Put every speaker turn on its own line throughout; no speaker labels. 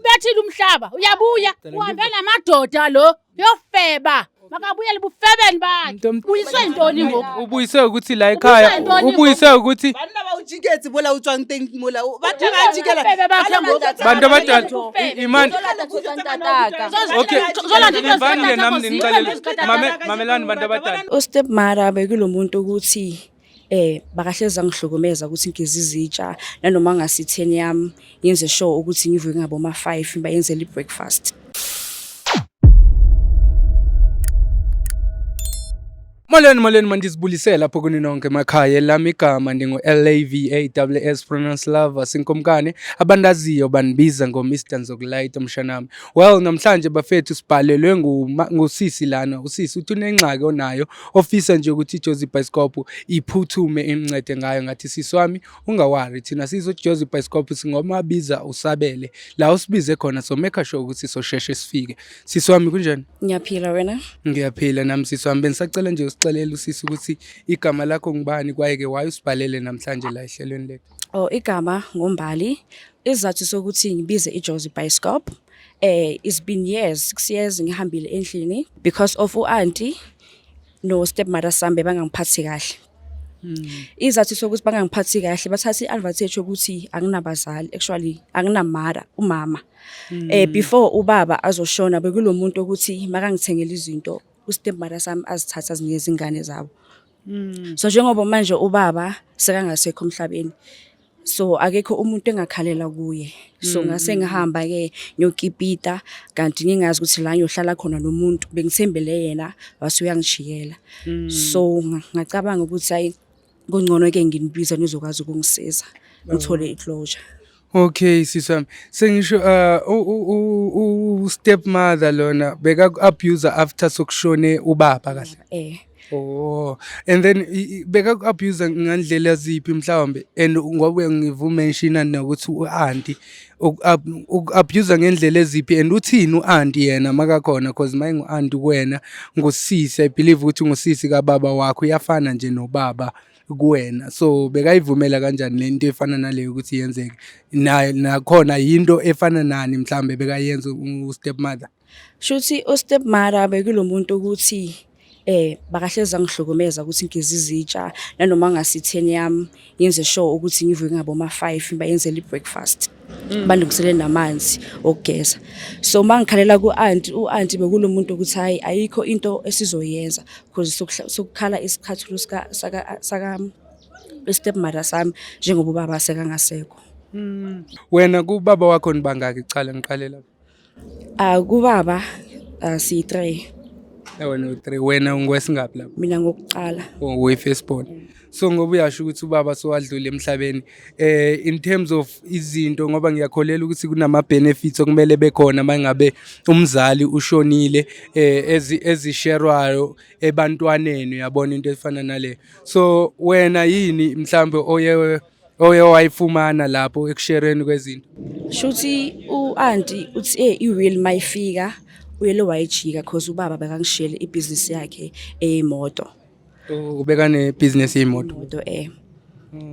Ubethile umhlaba, uyabuya, uhambe namadoda lo, uyofeba. Makabuyele bufebeni bakhe. Ubuyiswe yintoni ngoku?
Ubuyiswe ukuthi la ekhaya, ubuyiswe ukuthi
Banna ba o jiketse mola o tswang teng mola. Batho ba jikela.
Ubufebe bakhe ngoku.
Bantu abadala imani. Okay.
Zolanda
Nivani ke nami ngicelele. Mamelani bantu abadala.
U-stepmother bekulo muntu ukuthi bakahlezi angihlukumeza ukuthi ngigeze izitsha nanoma ngasi 10 yami ngenze sure ukuthi ngivuke ngabo ma 5 bayenzele i-breakfast.
Molweni molweni, mandizibulise lapho kuni nonke emakhaya. Elami igama ndingu-LAVAWS pronounce lover sinkomkane, abandaziyo bandibiza ngo-Mr Nzokulayita mshanami. Well, namhlanje bafethu sibhalelwe ngusisi lana. Usisi uthi unengxaki onayo ofisa nje ukuthi iJozi Bioscope iphuthume imncede ngayo. Ngathi sisi wami ungawari, thina sizoJozi Bioscope singomabiza usabele la usibize khona, so make sure ukuthi sosheshe sifike. Sisi wami, kunjani?
Ngiyaphila, wena?
Ngiyaphila nami sisi wami. Bengisacela nje usixelele usisi ukuthi igama lakho ngubani, kwaye-ke waye usibhalele namhlanje la ehlelweni lethu.
Oh, igama ngoMbali. Isizathu sokuthi ngibize iJozi Bioscope, it's been years, 6 years ngihambile endlini because of u-auntie no stepmother sami bangangiphathi kahle. Izathu sokuthi bangangiphathi kahle, bathatha i-advantage yokuthi anginabazali, actually anginamara umama. Before ubaba azoshona bekulomuntu ukuthi makangithengele izinto, u-stepmother sami azithatha azinikeze ingane zabo. So njengoba manje ubaba sekangasekho emhlabeni, so akekho umuntu engakhalela kuye. So ngase ngihamba ke ngiyokipita, kanti ngingazi ukuthi la ngiyohlala khona nomuntu bengithembele yena wase uyangishiyela. So ngacabanga ukuthi hayi, kungcono ke nginibiza nizokwazi ukungisiza ngithole i-closure.
Okay sisi wami, sengisho u stepmother lona beka abuse after sokushone ubaba kahle?
Eh.
Oh, and then beka abuse ngandlela ziphi mhlawumbe? And ngoba ngivumenshina nokuthi u-auntie uku-abuse ngendlela eziphi, and uthini u-auntie yena makakhona? Cause mayengu-auntie kuwena, ngusisi, I believe ukuthi ngusisi kababa wakho, uyafana nje nobaba kuwena, so bekayivumela kanjani lento efana naleyo ukuthi yenzeke? Naye nakhona yinto efana nani mhlambe bekayenza u-stepmother?
Shuthi u-stepmother bekulomuntu ukuthi bakahlezi angihlukumeza ukuthi ngigeze izitsha nanoma ngasi 10 yami ngenze sure ukuthi ngivuke ngabo ma 5 bayenzele i-breakfast, balungisele namanzi okugeza. So mangikhalela ku-auntie, u-auntie bekulomuntu ukuthi hayi, ayikho into esizoyenza because sokukhala isikhathulo sika saka saka stepmother sami njengoba ubaba sekangasekho.
Wena kubaba wakho nibangaki? Cala ngiqale lapho.
Ah, kubaba siyi-3.
Wena u-3, wena ungowesingaphi lapho?
Mina ngokuqala.
Uyi-first born. So ngoba uyasho ukuthi ubaba sowadlula emhlabeni, in terms of izinto, ngoba ngiyakholela ukuthi kunama benefits okumele bekhona mangabe umzali ushonile, ezisherwayo ebantwaneni, uyabona into efana nale. So wena yini mhlambe oye wayifumana lapho ekushereni kwezinto?
Shuthi u-auntie uthi i-will mayifika uyele wayijika cause ubaba bekangishiyele ibhizinisi yakhe eyimoto.
Ubeka nebhizinisi yeyimoto?
Imoto.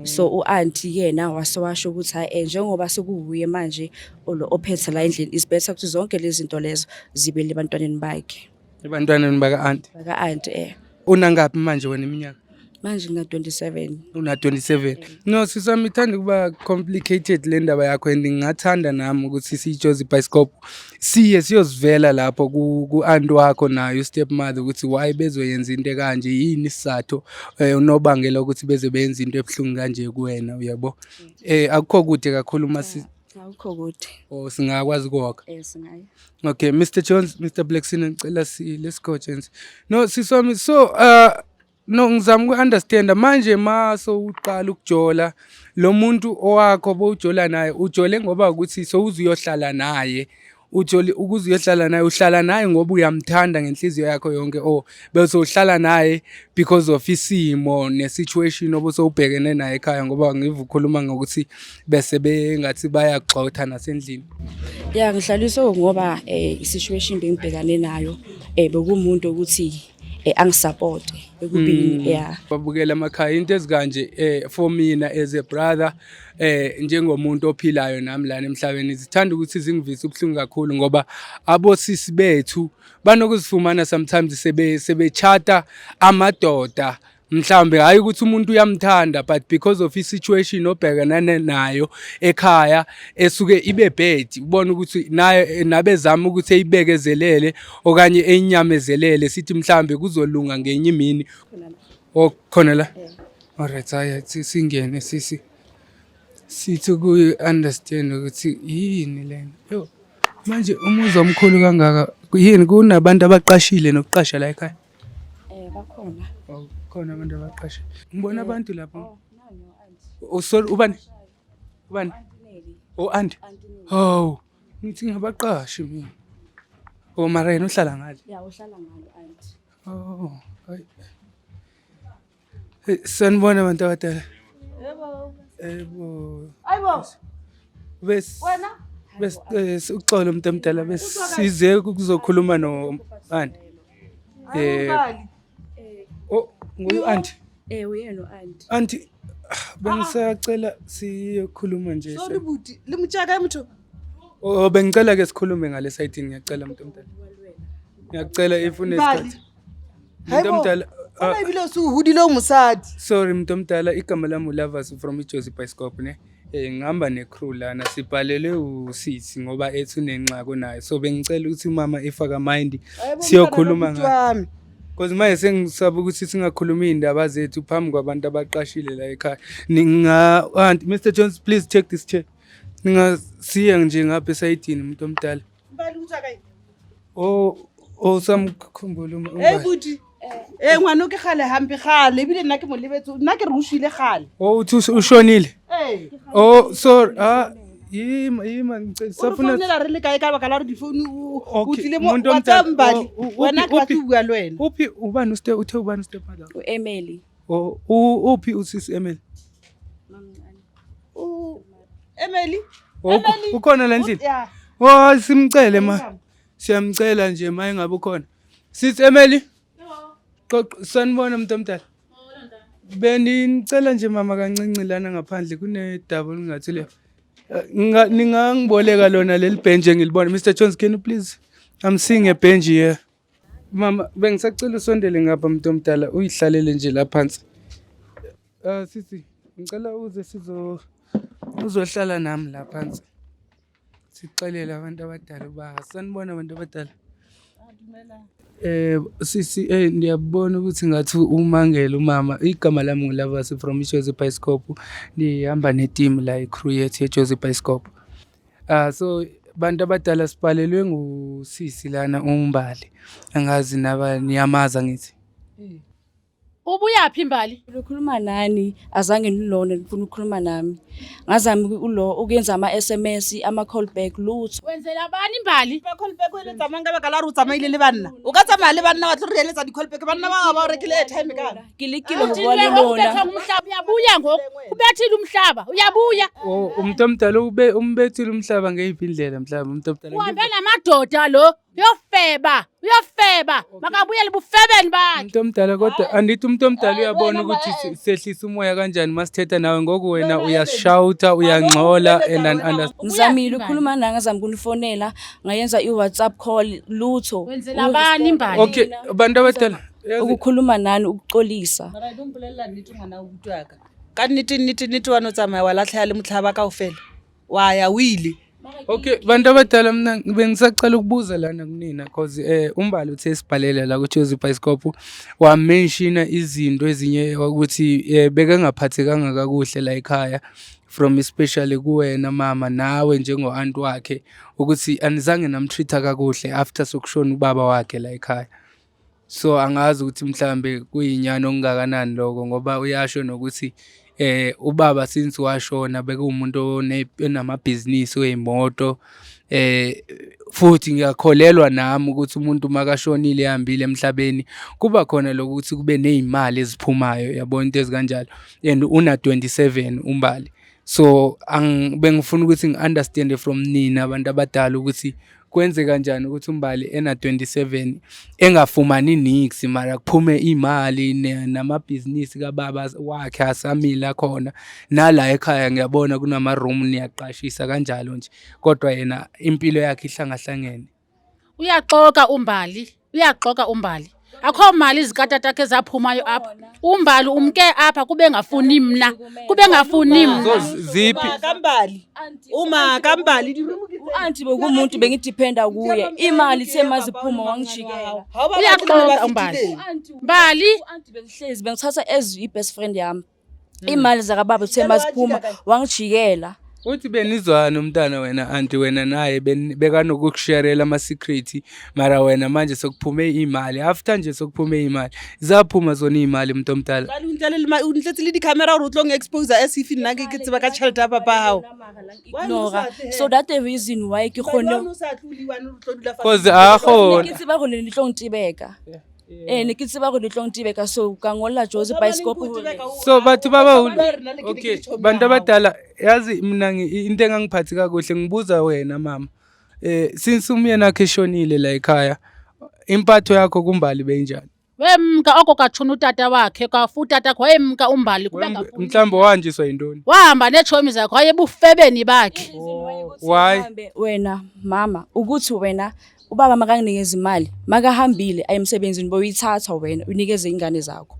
So u-auntie yena wase washo ukuthi hayi, njengoba sekuwuye manje lo ophethe la endlini, is better ukuthi zonke lezi zinto lezo zibe lebantwaneni bakhe.
Ebantwaneni baka-auntie?
Baka-auntie.
Unangaphi manje wena iminyaka?
Manje ngina 27.
Una 27. No sisami, ithanda ukuba complicated le ndaba yakho, and ngingathanda nami ukuthi siyiJozi Bioscope siye siyozivela lapho ku-aunt wakho nayo stepmother ukuthi why bezoyenza into ekanje, yini isizathu, unobangela ukuthi beze benze into ebuhlungu kanje kuwena, uyabo. Akukho kude kakhulu uma si
Awukho kude.
Oh, singakwazi ukuwalka?
Eh, singaya.
Okay, Mr Jones, Mr Blackson, ngicela si let's go gents. No siswami, so no, ngizama uku-understanda manje, ma sowuqala ukujola lo muntu owakho bowujola naye, ujole ngoba ukuthi sowuze uyohlala naye, ujole ukuze uyohlala naye, uhlala naye ngoba uyamthanda ngenhliziyo yakho yonke, or bese uhlala naye because of isimo ne-situation obusowubhekene naye ekhaya? Ngoba ngiva ukhuluma ngokuthi bese bengathi bayagxotha nasendlini.
Ya, ngihlaliswe ngoba i-situation bengibhekane nayo, bekuwumuntu ukuthi Angi-support ekubeni, yeah.
Babukela emakhaya into ezikanje, for mina as a brother, njengomuntu ophilayo nami lana emhlabeni, zithanda ukuthi zingivise ubuhlungu kakhulu ngoba abosisi bethu banokuzifumana sometimes sebechata amadoda, mhlambe hayi ukuthi umuntu uyamthanda, but because of i-situation obhekana nayo ekhaya esuke ibe bad, ubona ukuthi naye nabezama ukuthi eyibekezelele okanye eyinyamezelele, sithi mhlambe kuzolunga ngenye imini. Oh, khona la. Alright, hayi, singene sisi, sithi kuyi-understand ukuthi yini lena. Yo, manje umuzi omkhulu kangaka, yini kunabantu abaqashile nokuqasha la ekhaya?
Bakhona.
Oh, khona abantu abaqashile. Ngibona abantu lapho. Oh, sorry, ubani? Ubani? Oh, auntie. Oh, ngithi ngabaqashi mina. Oh, mara yena uhlala ngale.
Ya, uhlala ngalo auntie.
Oh, hayi. Hey, sanibona abantu abadala.
Yebo.
Yebo.
Ayibo.
Bes
Wena?
Bes uxolo umuntu omdala, besize ukuzokhuluma no auntie.
Mbali.
Oh, nguyu auntie.
Uyena auntie.
Auntie, bengisacela siyokhuluma nje.
Sorry buti, le motjaka motho.
Oh, bengicela ke sikhulume ngale side, ngiyacela umuntu omdala. Ngiyacela if
Mbali.
unesikhathi. Umuntu omdala, ah,
Ona ebile o se o hodile o mosadi.
Sorry umuntu omdala, igama lami uLavas from iJozi Bioscope ne. Ngihamba ne-crew lana, sibhalelwe usisi ngoba ethi unenxako naye. So bengicela ukuthi umama ifaka mind siyokhuluma
ngayo.
Ngayo.
Wami.
Because manje sengisaba ukuthi singakhulumi iy'ndaba zethu phambi kwabantu abaqashile la ekhaya. Ninga Aunt, Mr Jones, please take this chair. Ningasiya nje ngapha esayidini, umuntu omdala.
Mbali, o tswa kae?
Oh, samkhumbula uma.
Eh buti. Eh, ngwana ke gale hampe gale ebile nna ke mo lebetse. Nna ke re o shwele gale.
Oh, uthi ushonile.
Eh.
Oh, sorry. Ah, yima yima, ngicela
O re
safuna
founela re le kae ka baka la gore difounu o
Okay,
tlile mo
muntu
wa tsaya
omdala,
Mbali.
oh,
Wena ke batla
uphi?
ho bua le wena.
Uphi ubani uste uthe ubani stepmother?
U-Emily.
Oh, uphi usisi Emily?
O Emily.
Oh,
Emily.
ukhona la endlini?
Yeah.
Oh, simcele ma. Siyamcela nje ma engabe ukhona. Sisi Emily. Xoxa, sanibona umuntu omdala. Benicela nje mama kancinci lana ngaphandle kunedaba olungathi le. Ningangiboleka lona leli bench engilibona. Mr Jones, can you please? I'm seeing a bench here. Mama, bengisacela usondele ngapha, umuntu omdala, uyihlalele nje la phansi. Ah, sisi, ngicela uze sizo uzohlala nami la phansi. Sixelele abantu abadala uba sanibona abantu abadala. Sisi, ndiyabona ukuthi ngathi umangele umama. Igama lami nguLavas from iJozi Bioscope. Ndihamba ne-team la, i-crew yethu yeJozi Bioscope. Ah, so bantu abadala, sibhalelwe ngusisi lana uMbali. Angazi naba niyamaza ngithi.
Ubuyaphi, Mbali?
Ukhuluma nani azange nilona nifuna ukukhuluma nami. Ngazama ulo ukuyenza ama-SMS, ama-call back, lutho.
Wenzela bani, Mbali?
Ba-callback o eletsa mang ka baka la gore o tsamaile le banna? O ka tsamaya le banna wa tlo re eletsa di-callback, banna ba o rekile airtime kana.
Ke lekile ho bua le
Udiniwe ngokubethwa
lona.
ngumhlaba, uyabuya ngoku. Ubethile umhlaba, uyabuya.
Oh, umuntu omdala ube umbethile umhlaba ngeyiphi indlela mhlawumbe, umuntu omdala?
Uhambe namadoda lo, uyofeba, uyofeba. Makabuyele bufebeni bakhe.
Umuntu omdala, kodwa andithi umuntu omdala uyabona
wena
ukuthi sehlisa umoya kanjani masithetha nawe, ngoku wena uyashouta, uyangxola and understand.
Ngizamile ukukhuluma naye, ngazama ukunifonela, ngayenza i-WhatsApp call, lutho.
Wenzela bani, Mbali?
Okay, bantu abadala,
Ukukhuluma nani, ukuxolisa.
Mara don't mpolelela nnete, ngwana o utlwaka. Ka nnete nnete nnete, wa no tsamaya wa latlhega le motlhaba kaofela. Wa ya o ile.
Okay, bantu abadala, mina bengisacela ukubuza lana kunina cause uMbali uthe sibhalele la ku-Jozi Bioscope, wamentiona izinto ezinye ukuthi bekengaphathekanga kakuhle la ekhaya, from especially kuwena mama, nawe njengo-aunt wakhe, ukuthi anizange namtreat-a kakuhle after sokushona ubaba wakhe la ekhaya. So angazi ukuthi mhlambe kuyinyani okungakanani lokho, ngoba uyasho nokuthi ubaba since washona bekuwumuntu onamabhizinisi wey'moto, futhi ngiyakholelwa nami ukuthi umuntu makashonile, ehambile emhlabeni, kuba khona lokuthi kube ney'mali eziphumayo, yabona, into ezikanjalo, and una 27 uMbali. So bengifuna ukuthi ngi-understand from nina abantu abadala ukuthi Kwenze kanjani ukuthi uMbali ena 27 engafumani nix, mara kuphume imali namabhizinisi kababa wakhe asamila khona nala ekhaya, ngiyabona kunama room niyaqashisa kanjalo nje, kodwa yena impilo yakhe ihlangahlangene.
Uyaxoka uMbali, uyaxoka uMbali. Akho mali zikatatakhe zaphumayo apha. UMbali umke apha kube ngafuni mna, kube ngafuni mna.
So ziphi?
Kambali uma kambali
U-anti bekuwumuntu bengidiphenda kuye. Imali ithe maziphuma wangijikela.
Uyaxoka uMbali. Mbali.
U-anti bengihlezi bengithatha as i-best friend yami. Imali zakababa ithe maziphuma wangijikela.
Uthi benizwana umntana wena anti, wena naye bekanokukusherela ama-secret, mara wena manje sokuphume imali, after nje sokuphume imali, zaphuma zona iy'mali, muntu omdala.
O ntletse le di-camera gore o tlo expose as if nna ke tseba ka tšhelete ya papa gago.
Ignora. So that the reason why ke kgone
'Cause a
ke tseba gore le tlo ntebeka. Eh, ne ke tseba gore le tlo ntebeka, so ka ngolla Jozi Bioscope hore
So batho babahulu, okay, bantu abadala, yazi mina into engangiphathi kakuhle, ngibuza wena mama, since umyeni wakhe eshonile la ekhaya, impatho yakho kuMbali beyinjani?
Wemka oko katshona utata wakhe, kwafa utata wakhe wayemka uMbali kube ngafuni.
Mhlawumbe wahanjiswa yintoni?
Wahamba neetshomi zakhe, wayebufebeni bakhe.
Why?
Uhambe wena mama, ukuthi wena ubaba makanginikeza imali, makahambile aye emsebenzini, boyithatha wena unikeze ingane zakho.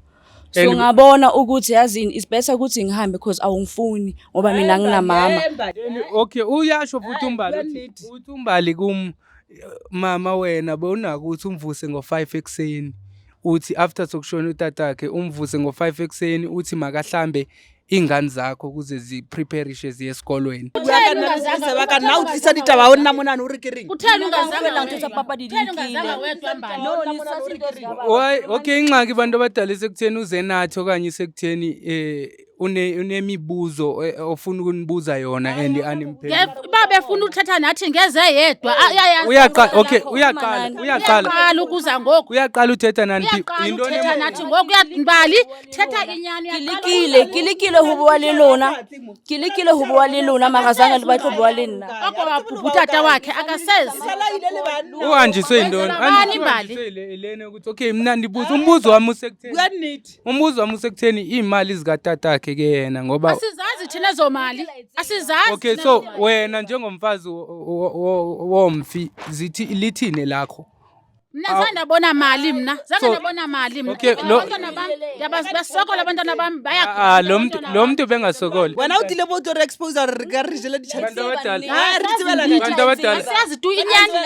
So ngabona ukuthi yazini, it's better ukuthi ngihambe because awungifuni ngoba mina nginamama.
Okay, uyasho futhi uMbali, uthi uMbali kum mama, wena bewunako ukuthi umvuse ngo-5 ekuseni, uthi after sokushona utatakhe umvuse ngo-5 ekuseni, uthi makahlambe iy'ngane zakho ukuze zipreparishe ziye esikolweni.
Sebaka nna o tlisa ditaba o nna monane o re ke reng?
Kutheni ungazange
Fela ntho tsa papa di
Kutheni ungazange
dinkile.
wedwa, Mbali?
No, nisathe into zikababa.
Why? Okay, ingxaki bantu abadala isekutheni uze nathi okanye isekutheni unemibuzo ofuna ukunibuza yona and animphenduli.
Uba befuna uthetha nathi ngeze yedwa. Uyayazi.
Uyaqala, okay, uyaqala, uyaqala.
Uyaqala ukuza ngoku.
Uyaqala uthetha nani?
Uyaqala
Yintoni
uthetha nathi ngoku. Mbali, thetha inyani.
Ke
Uyaqala.
lekile, ke lekile ho bua le lona. Ke lekile ho bua le lona, mara zange le batle ho bua le nna.
Oko wabhubha utata wakhe akasezi.
Uhanjiswe yintoni?
Bani, Mbali?
Uhanjiswe ilena ukuthi okay, mina ndibuza umbuzo wami usekutheni.
Bua nnete.
Umbuzo wami usekutheni iy'mali zikatatakhe ke yena ngoba
Asizazi thina ezo mali. Asizazi.
Okay,
thina
so
ezo mali.
wena njengomfazi womfi, zithi lithini lakho?
Mna zange ndabona mali mna. Zange ndabona mali mna.
Okay,
Abantwana bam basokola, abantwana bam
Ah, ah, lo muntu bengasokoli.
Wena o tlile mo o tlo re expose gore re ka re jele ditšhelete.
Bantu abadala.
Ah, re tsebela
Bantu abadala.
Asiyazi tu inyani.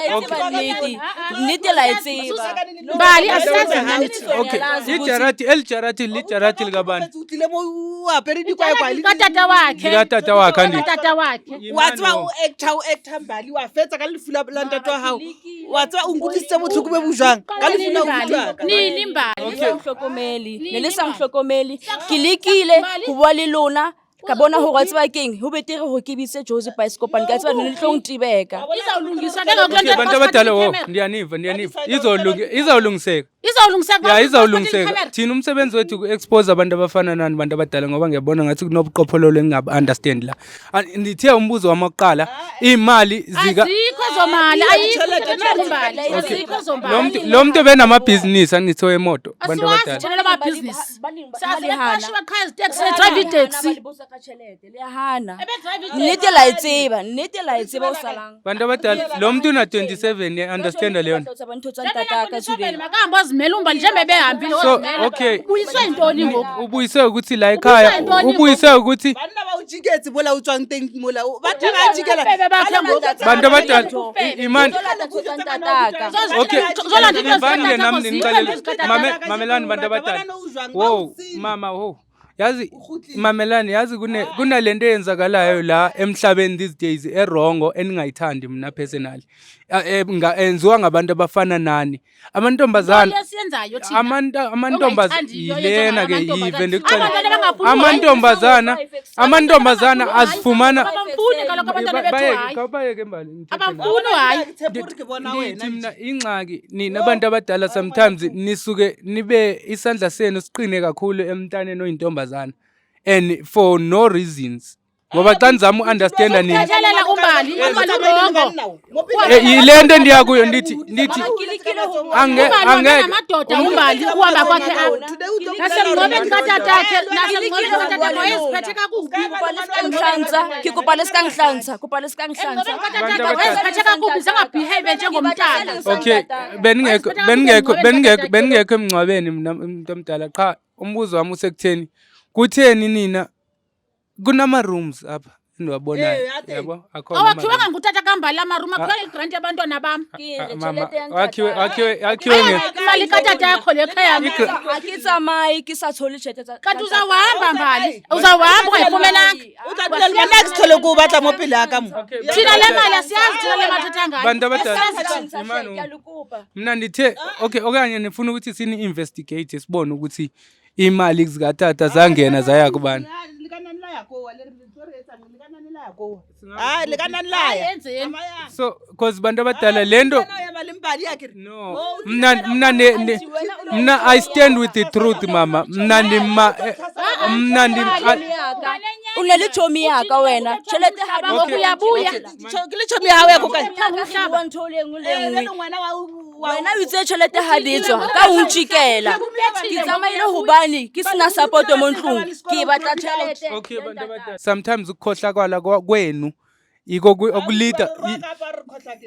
Nnete, nnete la e tseba.
Mbali, asiyazi inyani.
Okay, ijarati elijarati lijarati likabani?
O tlile mo o apere dikwaikwai le
Likatata wakhe.
Likatata wakhe, andithi.
Likatata wakhe.
Wa tseba o actor, o actor Mbali, wa fetsa ka lefu la ntate wa hao. Wa tseba o nkutlwisitse botlhoko bo bo jwang ka lefu la
Mbali.
aubuti wa ka.
Nini, Mbali?
Le sa nhlokomele, ne le sa nhlokomele. Ke lekile ho bua le lona, ka bona hore wa tseba keng, ho betere hore ke bitse Jozi Bioscope, ka tseba ne le tlo ntibeka.
Izawulungiswa ke ngoku le
Okay,
nto.
bantu abadala, wo, ndiyaniva, ndiyaniva. Izawulungiseka.
Izawulungiseka.
Ya, izawulungiseka. Thina umsebenzi wethu ku-expose abantu abafana nani, bantu abadala, ngoba ngiyabona ngathi kunobuqophololo engingabu-understand la. Ah, ndithe umbuzo wami wokuqala, iy'mali zika
Azikho ezo mali, ayikho into Mbali, azikho ezo
lo
mali.
muntu benamabhizinisi angithi wemoto, bantu
Asiwazi
abadala.
thina lamabhizinisi. Sazi beqashiwe qha eziteksi, bedrayiva iteksi.
Le hana.
Ebedrayiva iteksi.
Nnete la e tseba, nnete la e tseba o salang.
Bantu abadala, lo muntu una-27, understand leyo nto.
Ntho tsa ntataka today.
Makahambe azimele uMbali njengoba ebehambile.
So
Wazimela.
okay,
Ubuyiswe yintoni ngoku?
Ubuyiswe ukuthi la ekhaya,
Ubuyiswe yintoni?
ubuyiswe ukuthi
Banna ba o jiketse mola o tswang teng mola batho ba jikela.
Ubufebe bakhe ngoku.
Bantu abadala, imani.
Ntho tsa ntataka.
Okay,
Zola ndinto
nivani ke nami
zikatata
ndinixelele.
zikatata.
Mamelani bantu abadala. Wow, mama, wo. Yazi mamelani, yazi kunalento eyenzakalayo la emhlabeni these days e-wrong eningayithandi mina personally. Enziwa ngabantu abafana nani. Amantombazana
Into esiyenzayo thina.
Amantombazana
Ongayithandiyo
yilena ke
yenziwa
yive
ngamantombazana.
ndikuxelela.
Abantwana abangafuni
Amantombazana amantombazana azifumana
Abamfuni kaloku abantwana bethu, hayi.
Bayeke Mbali, ngithethe nawe.
Abamfuni, hayi.
Ndithi mna ingxaki nina abantu abadala sometimes nisuke nibe isandla senu siqine kakhulu emntaneni oyintombazana and for no reasons. Ngoba xa ndizama u-understanda nina.
Thethelela uMbali, uMbali u-wrong.
Yile nto endiya kuyo ndithi ange
Umbali
angeke
namadoda uMbali uhamba kwakhe apha. Nasemngcwabeni katatakhe, nasemngcwabeni katatakhe wayeziphethe kakubi.
Nhlanhla, ke kopa le ska nhlantsha, kopa le ska nhlantsha.
Emngcwabeni katatakhe wayeziphethe kakubi, zangabehave njengomntana.
Okay, beningekho emngcwabeni mina umuntu omdala qha umbuzo wami usekutheni kutheni nina kunama rooms apha endiwabonayo yabo akhona ama
Awakhiwanga ngutata kaMbali amarumu, akhiwe ngegrant yabantwana bam.
rooms. Mama akhiwe nge
Imali katata yakho le ekhaya.
Ha ke tsamaye ke sa thole tjhelete tsa.
Kanti uzawuhamba Mbali, uzawuhamba ungayifumenanga.
O tla dula le nna ke se tlhole ke o batla mo pele ya ka mo.
Thina le mali asiyazi, thina le mali othetha ngayo.
Bantu abadala
Asiyazi thina.
Imani,
Ke a le kopa.
mina ndithe okay okanye nifuna ukuthi sini investigate sibone ukuthi imali zikatata zangena zaya kubani.
Ah, le ka nna la ya.
Yenzeni?
So cause bantu abadala lento no mna I stand with the truth mama mna ndima mna ndim
O ne le chomi ya ka wena. Tjhelete ha di
Ngoku uyabuya.
Ke le tšhomi ya hao ya ko kae?
Wa ntho le nngwe le nngwe.
Ngwana wa
Wena o itse tjhelete ha di tswa ka o ntjikela. Ke tsamaile hobane ke sena support mo ntlong. Ke batla tjhelete.
Okay bantu abadala sometimes ukukhohlakala kwenu iko okulida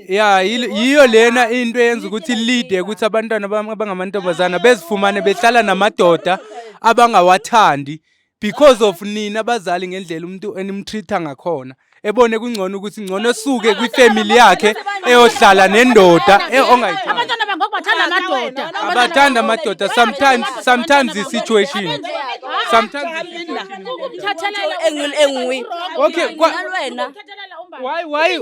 ya yiyo lena into eyenza ukuthi lead ukuthi abantwana abangamantombazana bezifumane behlala namadoda abangawathandi because of nina abazali ngendlela umuntu enimtreat-a ngakhona ebone kungcono ukuthi ngcono esuke kwifamily yakhe eyohlala nendoda ongayithandi.
Abantwana bangoku bathanda amadoda.
Abathanda amadoda sometimes i-situation sometimes
Ukumthethelela
Engwe le engwe.
Okay,
Nna le wena.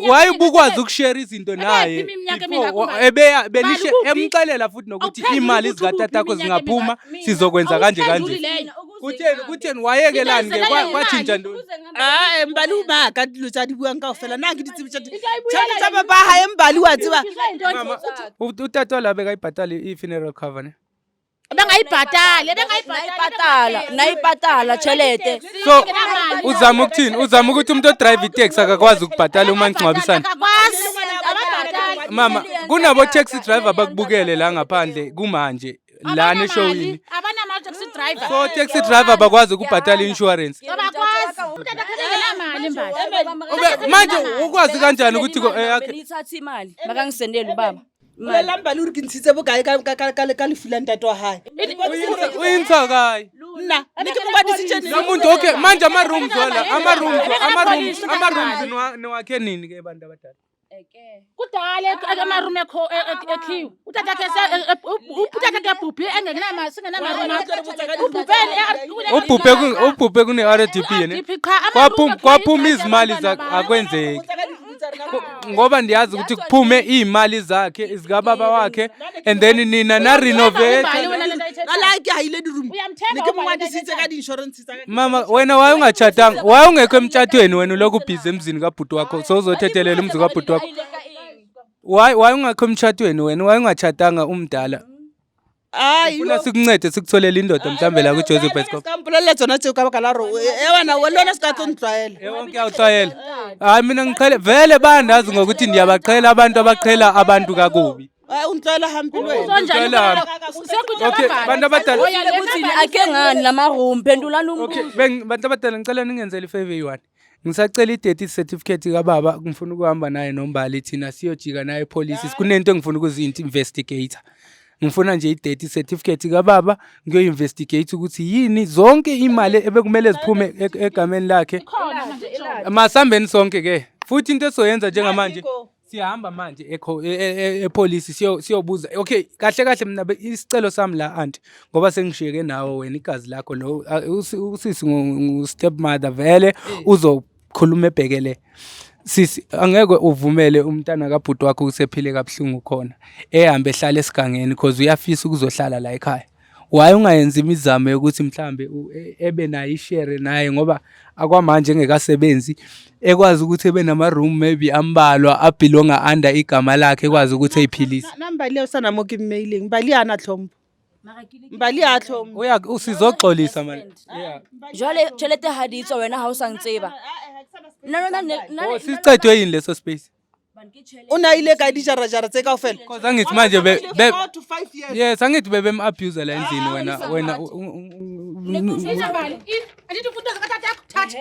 Why ubukwazi ukushare izinto naye
Ebephi iminyaka
before?
emingaka uMbali?
Ebeya benishe
Mbali, kuphi?
emxelela futhi nokuthi
Awuphenduli
imali
ukuthi ukuphi
zikatatakho
iminyaka
zingaphuma
emingaka?
sizokwenza kanje
Awuphenduli
kanje.
leyo.
Kutheni wayekelani ke kwatshintsha ntoni?
Ah, Mbali o maaka dilo tsa di buang kaofela. Nna ha ke di tsebe tjhelete. Tjhelete tsa baba hae Mbali wa tseba.
Mama, utata la bekayibhatala i-funeral cover ne?
Bengayibhatali,
Nayipatala, nayipatala tjhelete.
So uzama ukuthini? Uzama ukuthi umuntu odrive itaxi akakwazi ukubhatala uma ngcwabisana.
Akakwazi. Ababhatali.
Mama, kunabo taxi driver abakubukele la ngaphandle kumanje lana eshowini.
Abanamali taxi driver.
So taxi driver bakwazi ukubhatala i-insurance.
Abakwazi. Utata khe bengenamali Mbali.
Ube manje ukwazi kanjani ukuthi yakhe
Benithatha imali, makangisendele ubaba.
Bolela Mbali hore ke ntshitse bokae ka lefu la ntate wa hae.
uyintsakayi.
Nna ne ke mo kwadisitse neng?
Lo muntu okay manje ama rooms wala ama rooms niwakhe nini ke bantu abadala?
Kudala amarumu ekhiwe. Utata khe ebhubhe engenamali, singenamarumu. Ubhubhele
Ubhubhe kune RDP ne?
RDP qha
Kwaphuma izimali zakhe akwenzeki. Ngoba ndiyazi ukuthi kuphume iy'mali zakhe zikababa wakhe and then nina na renovate.
Ka la ke haile di-room.
Uyamthemba
Ne ke mo
uMbali
ngwadisitse ka di-insurance tsa ka.
Mama wena waye ungatshatanga, waye ungekho emtshatweni wena ulokhu ubhizi emzini kabhuti wakho sowuzothethelela umzi kabhuti wakho. Why ungekho emtshatweni wena waye ungatshatanga umdala?
Ai,
Ufuna sikuncede sikutholele indoda mhlambe la kuJoseph Bioscope.
ka mpolella tsona tseo ka baka la hore e wena le wena se ka tlo ntlwaela.
Yonke uyawuxwayela. Hayi mina ngiqhele vele bayandazi ngokuthi ndiyabaqhela abantu abaqhela abantu kakubi.
Ai, o ntlwaela hampe le wena.
Ngicela. Okay, bantu abadala.
Ukuthi akhe ngani lama-room, phendulani
Okay,
umbuzo.
bantu abadala ngicela ningenzele ifavor eyi-one. Ngisacela i-death certificate kababa ngifuna ukuhamba naye noMbali thina siyojika naye epolice. Kunento engifuna ukuzi-investigate. Ngifuna nje i-death certificate kababa ngiyo-investigate ukuthi yini zonke imali ebekumele ziphume egameni lakhe. Masambeni sonke ke. Futhi into esoyenza njengamanje siyahamba manje epolice siyobuza. Okay, kahle kahle mina isicelo sami la aunty ngoba sengishiyeke nawe wena igazi lakho lo usisi ngu stepmother vele uzokhuluma ebhekele. Sisi angeke uvumele umntana kabhuti wakho usephile kabuhlungu khona ehambe ehlala esigangeni because uyafisa ukuzohlala la ekhaya. Why ungayenzi imizamo yokuthi mhlambe ebe nayo ishare naye ngoba akwamanje engekasebenzi ekwazi ukuthi ebe nama-room maybe ambalwa abelonga under igama lakhe ekwazi ukuthi eyiphilise.
Nna Mbali o sana mo ke mmaileng. Mbali ha na tlhompho. Mbali ha tlhompho.
Uya usizoxolisa manje. Yeah.
Jwale tjhelete ha di tswa wena ha o sa ntseba.
Oh, sicedwe yini leso space?
O na ile kae dijarajara tse kaofela?
Cause angithi manje be
4 to 5 years.
Yes, angithi bebem-abuse la endlini wena wena
Mbali, andithi ufuna into zikatatakho, thatha.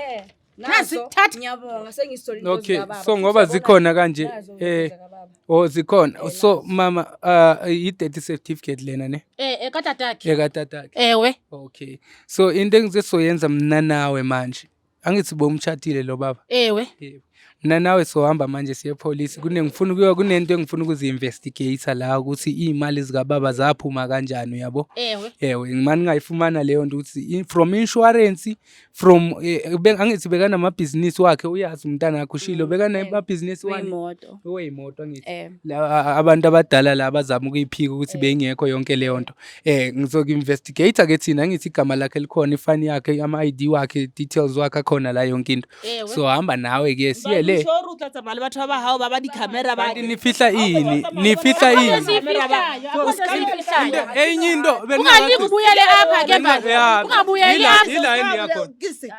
Nazi, thatha.
Ngiyabonga, sengisitholile into
Okay,
zikababa.
so ngoba zikhona kanje
Nazo izinto zikababa.
Oh, zikhona. So mama, i-death certificate lena ne?
Eh, katatakhe.
Ekatatakhe.
Ewe.
Okay. So into engizoyenza mina nawe manje. Angithi bomtshatile lo baba.
Ewe.
Yebo. Mina nawe sohamba manje siye police. Kunengifuna ukuya kunento engifuna ukuzi-investigate la ukuthi iy'mali zikababa zaphuma kanjani, uyabo?
Ewe.
Ewe, ngimane ngayifumana leyo nto ukuthi from insurance, from angithi bekanamabhizinisi wakhe, uyazi umntana wakhe ushilo bekanamabhizinisi wani?
Weyimoto.
Weyimoto angithi.
Eh.
La abantu abadala la bazama ukuyiphika ukuthi beyingekho yonke leyo nto. Ngizoku-investigate ke thina, angithi igama lakhe likhona, ifani yakhe, ama-ID wakhe, details wakhe akhona la yonke into.
Ewe.
So hamba nawe ke siye le.
Sure o tla tsamaya le batho ba ba hao ba ba di-camera ba
Kanti nifihla ini? Nifihla ini?
Esiyifihlayo, akho nto esiyifihlayo.
Enye into
Ungalingi ubuyele apha ke Mbali. Ungabuyeli apha.
Ila endiya khona.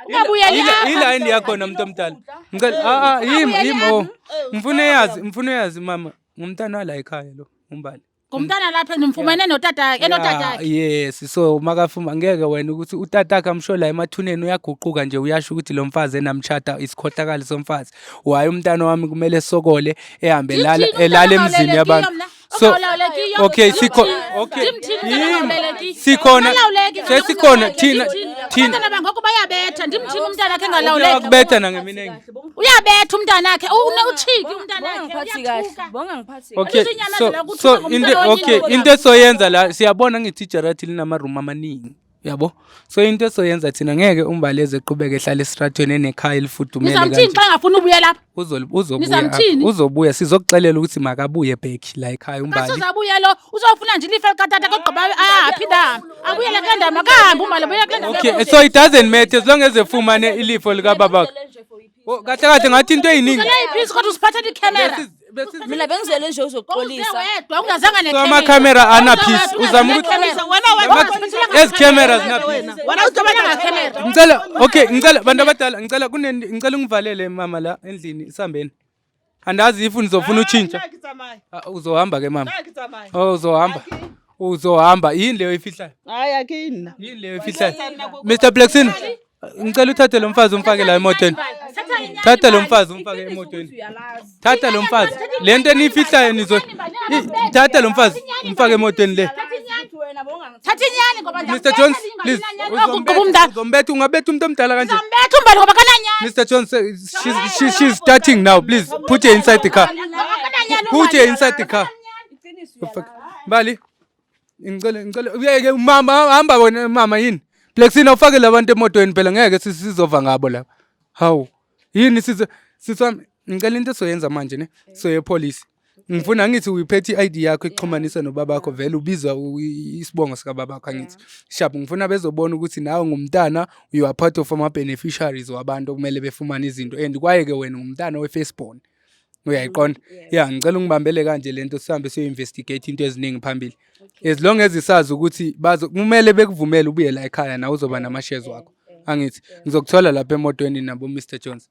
Ungabuyeli apha.
Ila endiya khona mntu omdala. Ngicela ah ah yimi yimi oh. Ngifuna yazi, ngifuna yazi mama, ngumntana wala ekhaya lo, uMbali.
Ngumntana lapha ndimfumene notatakhe, enotatakhe.
Yes, so makafuma ngeke wena ukuthi utatakhe amsho la emathuneni uyaguquka nje uyasho ukuthi lo mfazi enamtshata isikhohlakali somfazi. Waye umntana wami kumele sokole ehambe elala
Ndimthini
elala
umntana
emzini yabantu.
ongalawulekiyo mna?
So
Ongalawulekiyo?
okay, sikho
Ndimthini?
okay.
Ndimthini umntana
Yimi.
ongalawulekiyo?
Sikhona
Ungalawuleki,
sesikhona thina
Ndimthini?
thina
Abantwana bangoku bayabetha, ndimthini umntana akhe engalawuleki?
Uyakubetha nangeminengi.
Uyabetha umntanakhe, utshiki umntanakhe,
Bongangiphathi kahle.
uyathuka.
Bongangiphathi
Okay,
kahle.
Uzinyamezela
so
ukuthi
so
ube ngumntana
into
wenye
okay,
indoda.
into esoyenza la siyabona ngithi ijarati linama room amaningi. Yabo? So into esoyenza thina ngeke uMbaleze eqhubeke ehlala esitratweni enekhaya elifudumele
Nizamthini
kanje.
xa engafuni ubuya lapha?
Uzobuya.
Nizamthini?
Uzobuya, sizokuxelela ukuthi makabuye back la ekhaya uMbali.
Kasuzabuya lo, uzofuna nje ilifa likatata kogqiba aphinde ahambe. Abuyele kule ndawo, makahambe uMbali, abuyele kule ndawo.
Okay, so it doesn't matter as long as efumane ilifo likababa. Oh, kahle kahle ngathi into eyiningi.
Uzele iphisi kodwa usiphathele ikhamera.
Mina bengizele nje
Uze
uzoxolisa.
wedwa ungazanga
So ama-camera ana peace. Uzama ukuthi ezi cameras na peace.
Wena o tlo batla
camera.
Ngicela okay, ngicela bantu abadala, ngicela kune ngicela ungivalele mama la endlini isambeni. Andazi if nizofuna utshintsha. Ah, uzohamba ke mama. Oh, uzohamba. Uzohamba. Yini leyo ifihlayo?
Hayi, a ke nna.
Yini leyo ifihlayo? Mr Blackson, ngicela uthathe lo mfazi umfake la emotweni. Thatha lo mfazi umfake emotweni. Thatha lo mfazi. Le nto eniyifihlayo nizo thatha lo mfazi umfake emotweni le.
Thatha inyani ngoba
Mr Jones, please.
Uzombetha umntana.
Uzombetha, ungabetha umuntu omdala kanje.
Uzombetha uMbali ngoba kananyani.
Mr Jones, she's starting now. Please put her inside the car. Put her inside the car. Mbali, ngicela ngicela uyeke mama, hamba wena mama yini? Blacksina ufake labantu emotweni phela ngeke sizova ngabo lapha. Hawu. Yini sizo siswami ngicela into esoyenza manje ne. Soye police. Ngifuna ngithi uyiphethe i-ID yakho ixhumanisa nobabakho vele ubizwa isibongo sikababakho angithi. Sharp, ngifuna bezobona ukuthi nawe ngumntana, you are part of ama beneficiaries wabantu okumele befumane izinto and kwaye ke wena ngumntana we-firstborn. Uyayiqonda? Yeah, ngicela ungibambele kanje lento sihambe siyo-investigate into eziningi phambili. As long as isazi ukuthi bazo kumele bekuvumele ubuye la ekhaya nawe uzoba nama-shares wakho. Angithi ngizokuthola lapha emotweni nabo Mr Jones.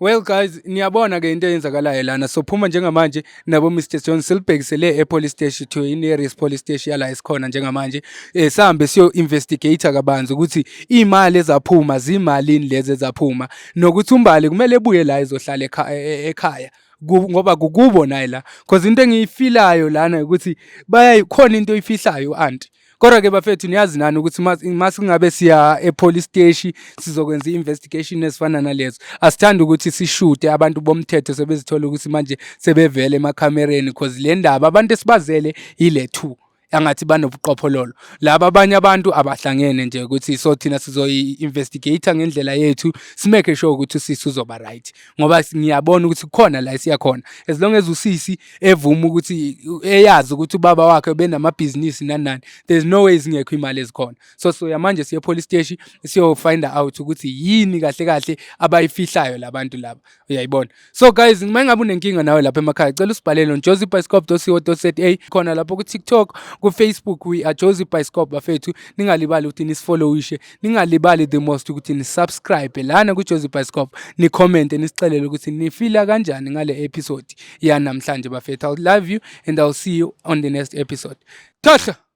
Well guys, niyabona ke into eyenzakalayo lana. Sophuma njengamanje nabo Mr Jones silibhekisele e-police station to i-nearest police station yala esikhona njengamanje. Sihambe siyo investigate kabanzi ukuthi imali ezaphuma zimalini lezi ezaphuma nokuthi uMbali kumele ebuye la ezohlala ekhaya. Ngoba kukubo naye la, because into engiyifilayo lana ukuthi bayayikhona into oyifihlayo auntie. Kodwa ke bafethu niyazi nani ukuthi masingabe siya e-police station sizokwenza i-investigation ezifana nalezo. Asithandi ukuthi sishute abantu bomthetho sebezithola ukuthi manje sebevele emakhamereni, because le ndaba abantu esibazele ile 2 angathi banobuqophololo. Laba abanye abantu abahlangene nje ukuthi so thina sizoyi-investigate ngendlela yethu simake sure ukuthi usisi uzoba right, ngoba ngiyabona ukuthi kukhona la esiya khona. As long as usisi evuma ukuthi eyazi ukuthi ubaba wakhe benamabhizinisi nani nani, there's no way zingekho imali ezikhona. So soya manje siye police station siyo find out ukuthi yini kahle kahle abayifihlayo labantu laba, uyayibona. So guys, uma ngabe unenkinga nawe lapha emakhaya, cela usibhalele on josiebioscope.co.za, khona lapho ku TikTok, Ku-Facebook we are Jozi Bioscope, bafethu. Ningalibali ukuthi nisifollowishe, ningalibali the most ukuthi nisubscribe lana ku-Jozi Bioscope, nicommente, nisixelele ukuthi nifila kanjani ngale episode yanamhlanje, bafethu. I'll love you and I'll see you on the next episode. Thahla.